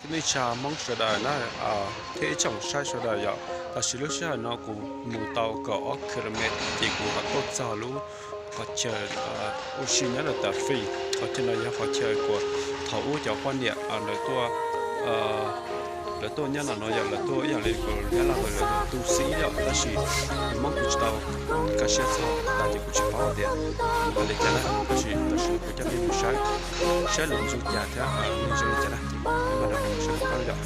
Ib tsoom Hmoob sawv daws na, thiab ib tsoom saib sawv daws yom, tam sim lub sij hawm no kuv mus tau kaum ob kilomev ces kuv ho tuaj txog lub qhov chaw ua si nyob rau tom Fij. Qhov chaw no yog qhov chaw uas thaum ub cov poj niam lawv tuaj, lawv tuaj nyob no no yom, lawv tuaj ib yam li kuv nyab laj hawm lawv tu xib yom, tab sis Hmoob kuv tsis tau kaj siab txog tas ces kuv tsis paub tias nws li cas na, tab sis tam sim kuv coj nej mus saib, saib lawv ntxuag cas thiab nws zoo li cas na. Saib yom.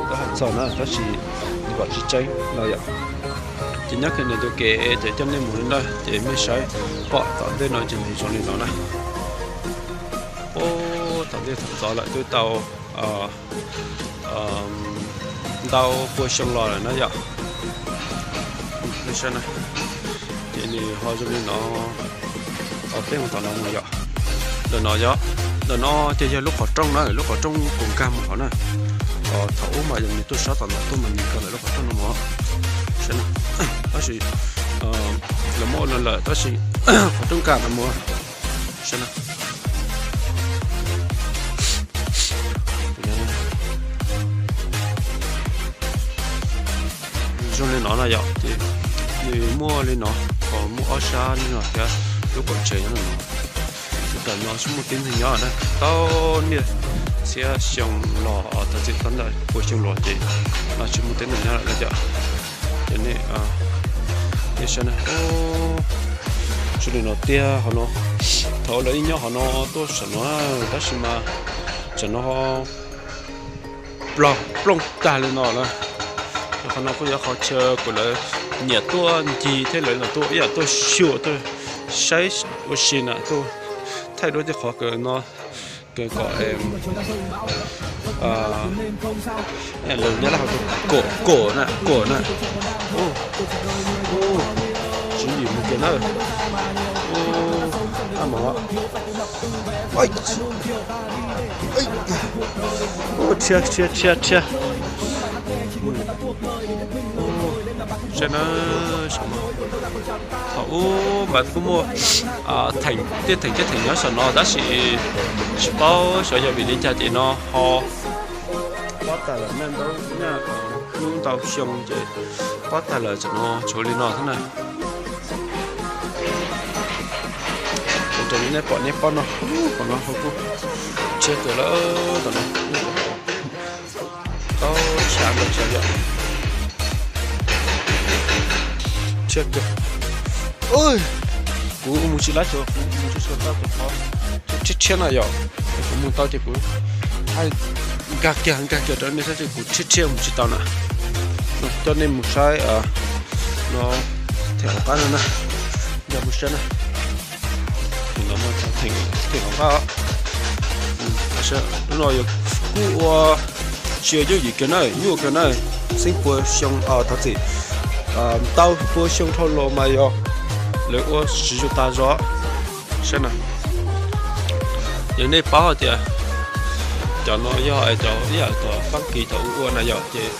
Tab hais txog na tab sis nws kom tsis tseeb no yom. Ces nyob kiag ntawm tus kev ces coj nej mus li ntawd ces mej saib pom tom ntej no ces nws zoo li no na. Tom ntej thaum ntxov lawm twb tau ntau pua xyoo los lawm na yom. Ces nws ho zoo li no, peb mus tom no mus yom. Ntawm no yog, ntawm no ces yog lub qhov rooj na, lub qhov rooj kuv nkag mus hov na. Thaum ub mas yog nws tuaj sab tom no tuaj mas nws nkag lawm lub qhov rooj no mus. Tab sis lawv muab ua lawm tab sis qhov rooj nkag no mus. Saib na. Zoo li no na yom, ces nws muaj li no, ho muaj ob sab li no thiab, lub kaum tsev nyob no. Tam no tsis muaj tib neeg nyob na, tau niaj txhiab xyoo los thov txim tau ntawm pua xyoo los ces no tsis muaj tib neeg nyob lawm na yom. Ces nej, nej saib na, zoo li no tiag hov no. Thaum lawv ib nyob hov no tuaj saum no, tab sis mas tam no ploog ploog tag li no lawm. Qhov no kuj yog qhov chaw kuv lawv nyiam tuaj ncig thiab lawv los tuaj ib yam tuaj xyuas tuaj saib ua si na, tuaj thaij duab tej qhov kawg no, kawg kom lawv nyab laj hais tias kom, kom na, kom na. Tsis yim mus kiag na. Rhiab rhiab rhiab rhiab. Saib na, thaum ub mas kuj muaj theem, tej theem tej theem nyob saum no tab sis tsis paub xyov yog vim li cas ces no ho pob tag lawm, naj ntau, naj hnub ntau xyoo ces pob tag lawm, tam no tshuav li no xwb na. Ua rau nej pom nej pob no, pom no ho kuj rhiab kawg lawm tam no. Tau tshav ntau tshav yom. Rhiab kawg. Kuv mus tsis lab xyuas, kuv mus tsis tau tus qhov rhiab rhiab na yom. Kuv mus tau ces kuv hais nkag kiag nkag kiag rau nej saib, kuv rhiab rhiab mus tsis tau na. Coj nej mus saib no, theem hauv qab no na, nkag mus saib na. Theem hauv qab, lub no yog kuj ua, tsis yog yooj yim kiag na, nyuaj kiag na. Xeeb pua xyoo, thov txim, ntau pua xyoo dhau los mas yog lawv ua tsis zoo tag zog. Saib na, yog nej paub hais tias cov no yog cov ib yam cov Fab Kis thaum ub ua na yom, ces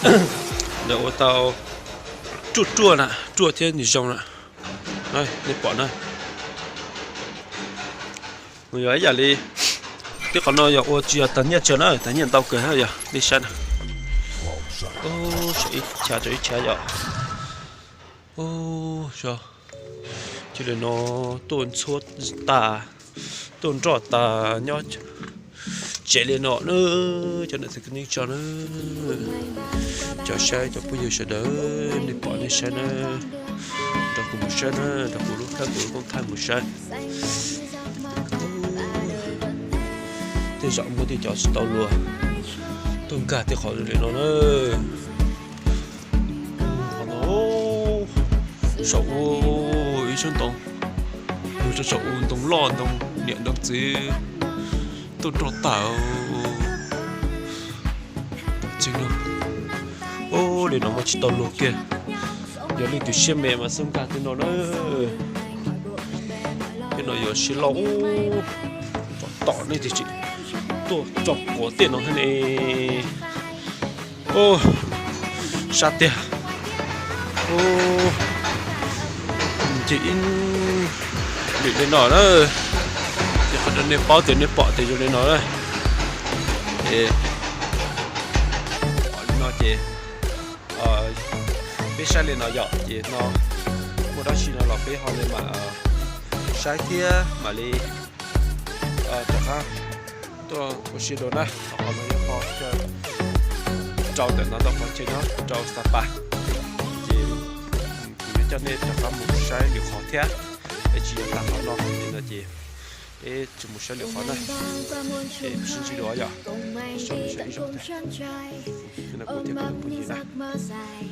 lawv ua tau ruaj ruaj na, ruaj thiab nws zoo na. Nej pom na, yog ib yam li, tib qhov no yog ua tsis yog tag nyiaj tsawg na, tag nyiaj ntau kawg yog nej saib na. Saib ib chav rau ib chav yom. Cia li no tuaj ntxhuab tas, tuaj nroj tas nyob tsev li no na, cov niam txiv kwv tij neej tsa na. Cov saib cov phooj ywg sawv daws, nej pom nej saib na, nrog kuv mus saib na, nrog kuv lub thaij kuv lub kooj thaij mus saib. Tej zaum muaj tej cov tsis tau luag tuaj nkag tej qhov li no na. Saum ub ib sab ntoo, mus rau saum ub ntoo loj ntoo niam ntoo txiv tuaj nroj tawm. Ub, li no mas tsis tau luag kiag, yog leej twg siab me mas xub nkag tej no na. Tej no yuav siab loj ub, tom nej tiag tsis tuaj tso quav tej no thiab ne. Sab tiag. Ces ib lwm li no na, ces qhov rau nej paub tias nej pom tias zoo li no na. Es no ces peb saib li no yom, ces no muaj dab tsi no los peb ho li mam saib thiab mam li rov qab tuaj ua si dua na. Qhov no yog qhov chaw rau ntawm no ntawm qhov chaw nyob rau Sapa. Ces kuv yuav coj nej rov qab mus saib lwm qhov thiab, es tsis yog tag qhov no li no ces peb tsis mus saib lwm qhov na. Es sib ntsib dua yom, saib ib zaug thiab. No kuv thiab kuv tus phooj ywg na, saib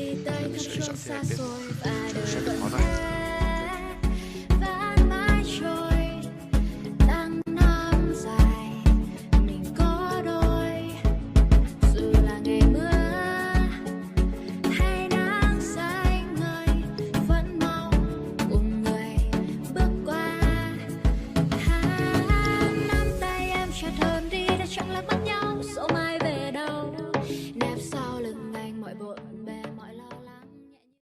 ib zaug thiab peb saib lwm qhov na.